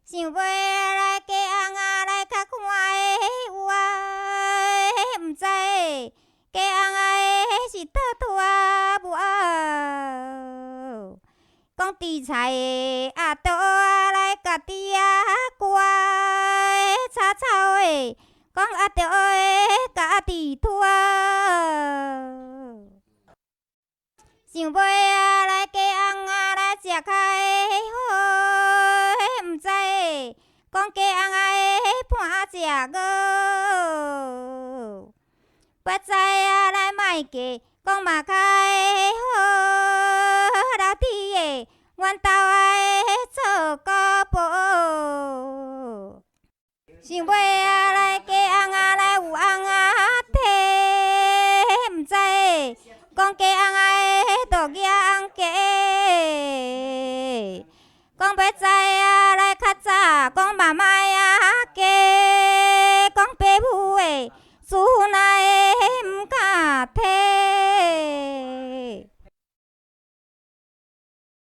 想欲來嫁翁仔來較看的有啊，毋知嫁翁仔的是倒脫啊無啊？講豬菜的阿刀仔來家己啊割，炒草的，講阿著的家己拖。想欲啊來嫁翁仔來食較的好，毋知講嫁翁仔的伴食鵝。不知啊來莫嫁，講嘛較的好，老天的，阮兜愛做姑婆。想欲啊來嫁翁仔來有翁仔提，毋知講嫁翁